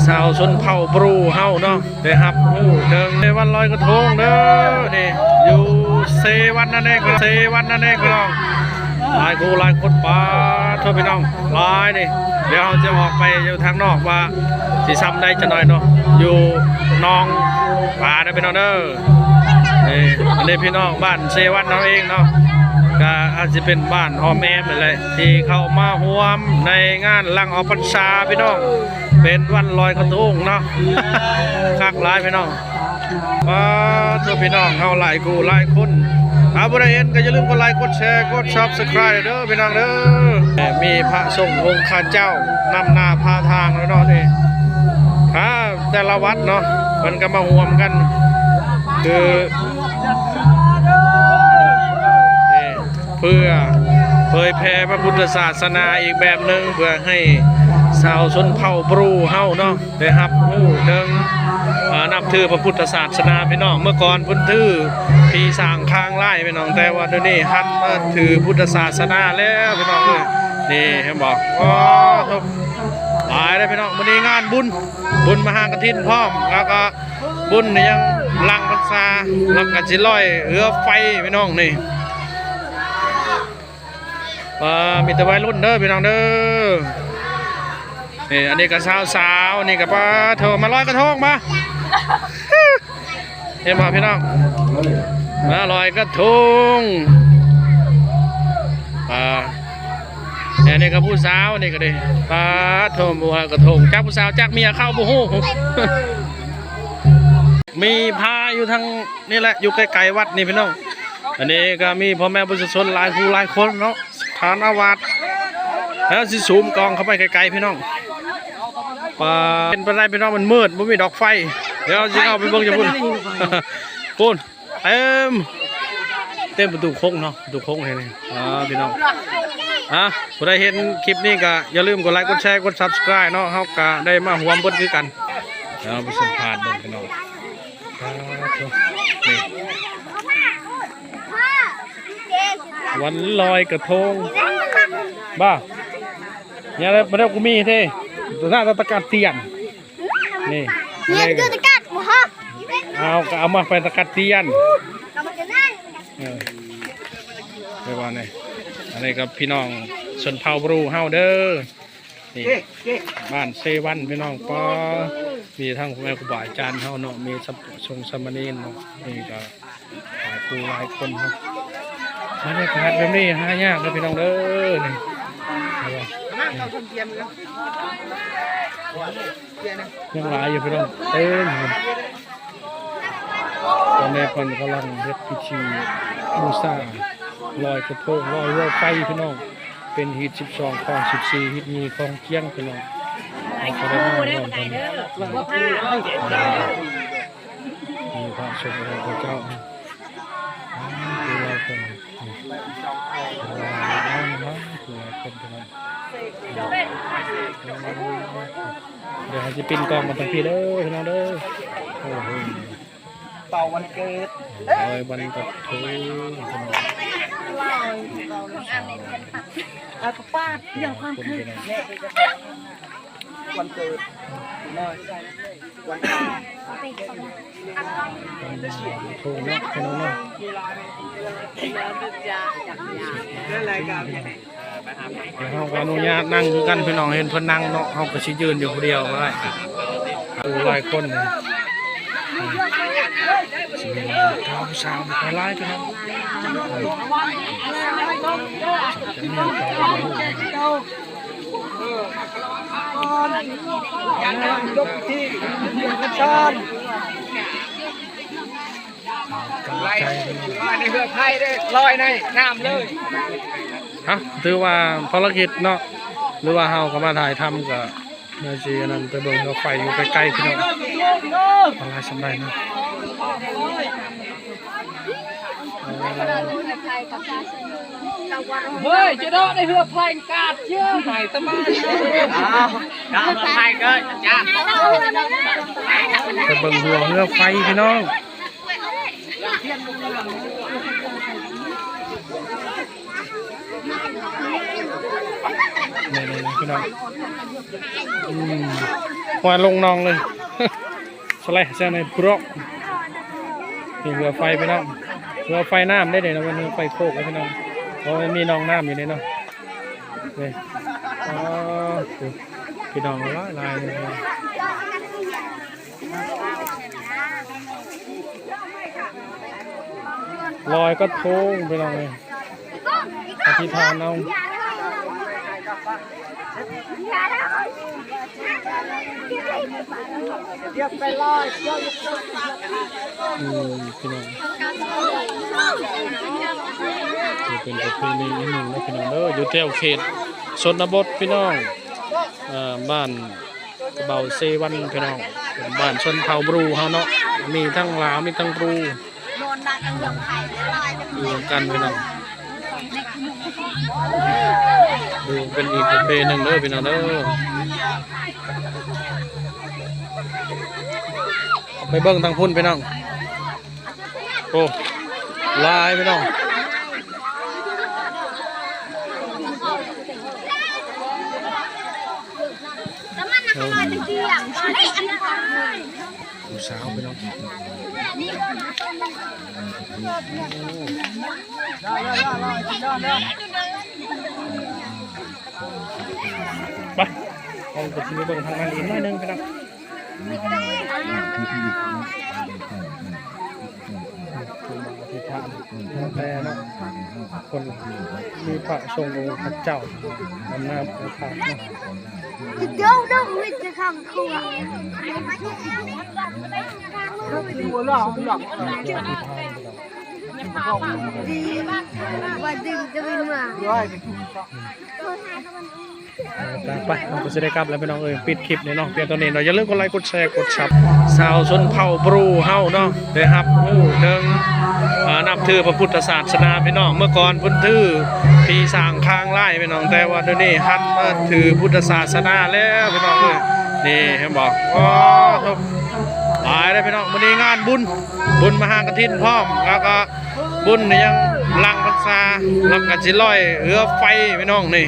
ຊາວຊົນເຜົ່າບຣູເຮົາເນາະ ໄດ້ຮັບຮູ້ເຖິງໃນວັນລອຍກະທົງເດີ. ນີ້ຢູ່ເຊວັນນັ້ນເອງ ເຊວັນນັ້ນເອງພີ່ນ້ອງ. ຫຼາຍຄູ່ຫຼາຍຄົນ ປາໂທ້ພີ່ນ້ອງ ຫຼາຍນີ້. ດຽວເຮົາຈະອອກໄປຢູ່ທາງນອກວ່າຊິຊ່ຳໃດຈັກໜ້ອຍເນາະ ຢູ່ໜອງປາເດີພີ່ນ້ອງເດີ. ນີ້ ອັນນີ້ພີ່ນ້ອງບ້ານເຊວັນເຮົາເອງເນາະ ກະອາດຊິເປັນບ້ານອ້ອມແອ້ມນີ້ແຫຼະ ທີ່ເຂົ້າມາຮ່ວມໃນງານຫຼັງອອກພັນສາພີ່ນ້ອງ. ເປັນວັນລອຍກະທົງເນາະ ຄັກຫຼາຍພີ່ນ້ອງ. ປາໂທ້ພີ່ນ້ອງເຮົາຫຼາຍຄູ່ຫຼາຍຄົນ. ຖ້າຜູ້ໃດເຫັນກໍຢ່າລືມກົດໄລ ກົດແຊ ກົດ Subscribe ເດີພີ່ນ້ອງເດີ. ມີພະສົງອົງຄະເຈົ້ານຳໜ້າພາທາງເລີຍເນາະນີ້. ຖ້າແຕ່ລະວັດເນາະ ເພິ່ນກໍມາຮ່ວມກັນ ຄື ນີ້ ເພື່ອເຜີຍແຜ່ພະພຸດທະສາສະໜາອີກແບບໜຶ່ງ ເພື່ອໃຫ້ຊາວຊົນເຜົ່າບຣູເຮົາເນາະ ໄດ້ຮັບຮູ້ເຖິງ ເອີ ນັບຖືພະພຸດທະສາສະໜາພີ່ນ້ອງ. ເມື່ອກ່ອນເພິ່ນຖືຜີສາງຄາງລາຍພີ່ນ້ອງ ແຕ່ວ່າດຽວນີ້ຫັນມາຖືພຸດທະສາສະໜາແລ້ວພີ່ນ້ອງເອີຍ. ນີ້ເຫັນບໍ່? ໂອ້ ຫຼາຍເດ້ພີ່ນ້ອງ. ມື້ນີ້ງານບຸນ ບຸນມະຫາກະຖິນພ້ອມ ແລ້ວກໍບຸນຍັງຫຼັງພັນສາ ແລ້ວກໍຊິລອຍເຮືອໄຟພີ່ນ້ອງນີ້. ປາ ມີແຕ່ໄວລຸ້ນເດີພີ່ນ້ອງເດີ. ນີ້ ອັນນີ້ກໍສາວໆ ນີ້ກໍ ປາໂທ້ ມາລອຍກະທົງມາ ເຫັນບໍ່ພີ່ນ້ອງ ມາລອຍກະທົງ. ປາ ອັນນີ້ກໍຜູ້ສາວນີ້ກໍດີ. ປາໂທ້ ມາລອຍກະທົງ ຈັກຜູ້ສາວຈັກເມຍເຂົ້າບໍ່ຮູ້. ມີພາຢູ່ທາງນີ້ແຫຼະ ຢູ່ໃກ້ໆວັດນີ້ພີ່ນ້ອງ. ອັນນີ້ກໍມີພໍ່ແມ່ປະຊາຊົນຫຼາຍຜູ້ຫຼາຍຄົນເນາະ ສະຖານອາວາດ. ແລ້ວຊິຊູມກ້ອງເຂົ້າໄປໃກ້ໆພີ່ນ້ອງ. ປາ ເປັນໄປໄດ້ພີ່ນ້ອງ ມັນມືດ ບໍ່ມີດອກໄຟ. ດຽວຊິເຂົ້າໄປເບິ່ງຢູ່ພຸ້ນ ພຸ້ນ ເຕັມ ເຕັມປະຕູໂຄ້ງເນາະ ປະຕູໂຄ້ງແຫ່ງນີ້. ອ່າ ພີ່ນ້ອງ ອ່າ ຜູ້ໃດເຫັນຄລິບນີ້ກໍຢ່າລືມກົດໄລ ກົດແຊ ກົດ Subscribe ເນາະ. ເຮົາກໍໄດ້ມາຮ່ວມເບິດຄືກັນ. ເຮົາໄປສຳພາດເບິ່ງພີ່ນ້ອງ. ວັນລອຍກະທົງ ບ້າ ຍາມໃດບໍ່ໄດ້ ກູມີເທ ຕົວໜ້າຕະກາດຕຽນ. ນີ້ ນີ້ຄືຕະກາດບໍ່ຮອດ. ເອົາ ກໍເອົາມາໄປຕະກາດຕຽນ. ເອີ ໄປວ່າແນ່. ອັນນີ້ກໍພີ່ນ້ອງຊົນເຜົ່າບຣູເຮົາເດີ. ນີ້ ບ້ານເຊວັນພີ່ນ້ອງ. ປາ ມີທັງແມ່ຄູບາອາຈານເຮົາເນາະ ມີສະ ສົງສາມະເນນເນາະ. ນີ້ກໍ ຫຼາຍຄູ່ຫຼາຍຄົນເນາະ. ບັນຍາກາດແບບນີ້ຫາຍາກເດີພີ່ນ້ອງເດີ. ນີ້ ຍັງຫຼາຍຢູ່ພີ່ນ້ອງ ເຕັມຢູ່. ຕອນນີ້ເພິ່ນກຳລັງເຮັດພິທີບູຊາລອຍກະທົງ ລອຍເຮືອໄຟພີ່ນ້ອງ. ເປັນຮີດສິບສອງ ຄອງສິບສີ່ ຮີດຍີ່ ຄອງຈຽງພີ່ນ້ອງ. ເຮົາກໍໄດ້ມາຮ່ວມກັນ ມີພະສົງ ພະເຈົ້າ ຫຼາຍຄົນ ຫຼາຍຄົນພີ່ນ້ອງ. ດຽວເຮົາຊິປິ່ນກ້ອງມາທາງພີ້ເດີພີ່ນ້ອງເດີ. ໂອ້ໂຫ ເປົ່າວັນເກີດ ລອຍວັນກະທົງ ເອົາປາດ ຢ່າຄວາມຄື ວັນເກີດ ວັນ ວັນກະທົງເນາະ ພີ່ນ້ອງເນາະ. ແລ້ວເຮົາກໍອະນຸຍາດນັ່ງຄືກັນພີ່ນ້ອງ. ເຫັນເພິ່ນນັ່ງເນາະ ເຮົາກໍຊິຢືນຢູ່ຜູ້ດຽວບໍ່ໄດ້ ໂອ້ ຫຼາຍຄົນເລີຍ. ຊາວຜູ້ສາວຫຼາຍພີ່ນ້ອງ ລອຍໃນເຮືອໄຟເດ້ ລອຍໃນນ້ຳເລີຍ. ເອົ້າ ຖືວ່າພາລະກິດເນາະ ຫຼືວ່າເຮົາກໍມາຖ່າຍທຳ ກໍໜ້າຊິອັນນັ້ນ ໄປເບິ່ງເຮືອໄຟຢູ່ໃກ້ໆ ພີ່ນ້ອງ ວ່າຫຼາຍສ່ຳໃດເນາະ. ເຮີ້ຍ ຈະເດາະໃນເຮືອໄຟກາດເຢີ້ ໃຫ້ຕະມາ. ອ້າວ ເຮືອໄຟເກີດຈ້າ ໄປເບິ່ງຫົວເຮືອໄຟພີ່ນ້ອງ. ນີ້ໆໆ ພີ່ນ້ອງ ອືມ ວ່າລົງໜອງເລີຍ ສະແລະ ໃສ່ໃນບລັອກ. ນີ້ເຮືອໄຟພີ່ນ້ອງ ເຮືອໄຟນ້ຳເດ້ເນາະ ເປັນເຮືອໄຟໂຄກເດ້ພີ່ນ້ອງ ເພາະມັນມີໜອງນ້ຳຢູ່ນີ້ເນາະ. ນີ້ ອໍ ພີ່ນ້ອງຫຼາຍໆເລີຍ ລອຍກະທົງພີ່ນ້ອງເອີຍ ອະທິຖານເອົາ ອືມ ພີ່ນ້ອງ ນີ້ເປັນປະເພນີອີກໜຶ່ງເນາະພີ່ນ້ອງເດີ ຢູ່ແຖວເຂດຊົນນະບົດພີ່ນ້ອງ ເອີ ບ້ານ ເບົາເຊວັນພີ່ນ້ອງ ເປັນບ້ານຊົນເຜົ່າບຣູເຮົາເນາະ ມີທັງລາວ ມີທັງບຣູ ຢູ່ນຳກັນພີ່ນ້ອງ ຢູ່ເປັນອີກປະເພນີໜຶ່ງເດີພີ່ນ້ອງເດີ. ໄປເບິ່ງທາງພຸ້ນພີ່ນ້ອງ ໂອ້ ຫຼາຍພີ່ນ້ອງ ຜູ້ສາວພີ່ນ້ອງ ໄປ ເຮົາກໍຊິໄປເບິ່ງທາງນັ້ນອີກໜ້ອຍໜຶ່ງພີ່ນ້ອງ. ອະທິຖານແຕ່ເນາະ ຄົນມີພະສົງອົງພະເຈົ້ານຳໜ້າອະທິຖານເນາະ. ໄປ ເຮົາກໍຊິໄດ້ກັບແລ້ວພີ່ນ້ອງເອີຍ ປິດຄລິບນີ້ເນາະ ພຽງເທົ່ານີ້ເນາະ. ຢ່າລືມກົດໄລ ກົດແຊ ກົດຊັບ ຊາວຊົນເຜົ່າບຣູເຮົາເນາະ ໄດ້ຮັບຮູ້ເຖິງ ອາ ນັບຖືພະພຸດທະສາສະໜາພີ່ນ້ອງ. ເມື່ອກ່ອນເພິ່ນຖືຜີສາງຄາງລາຍພີ່ນ້ອງ ແຕ່ວ່າດຽວນີ້ຫັນມາຖືພຸດທະສາສະໜາແລ້ວພີ່ນ້ອງເອີຍ. ນີ້ເຫັນບໍ່ ໂອ້ ຫຼາຍເດ້ພີ່ນ້ອງ ມື້ນີ້ງານບຸນ ບຸນມະຫາກະຖິນພ້ອມ ແລ້ວກໍບຸນຫຍັງຫຼັງພັນສາ ແລ້ວກໍຊິລອຍເຮືອໄຟພີ່ນ້ອງນີ້.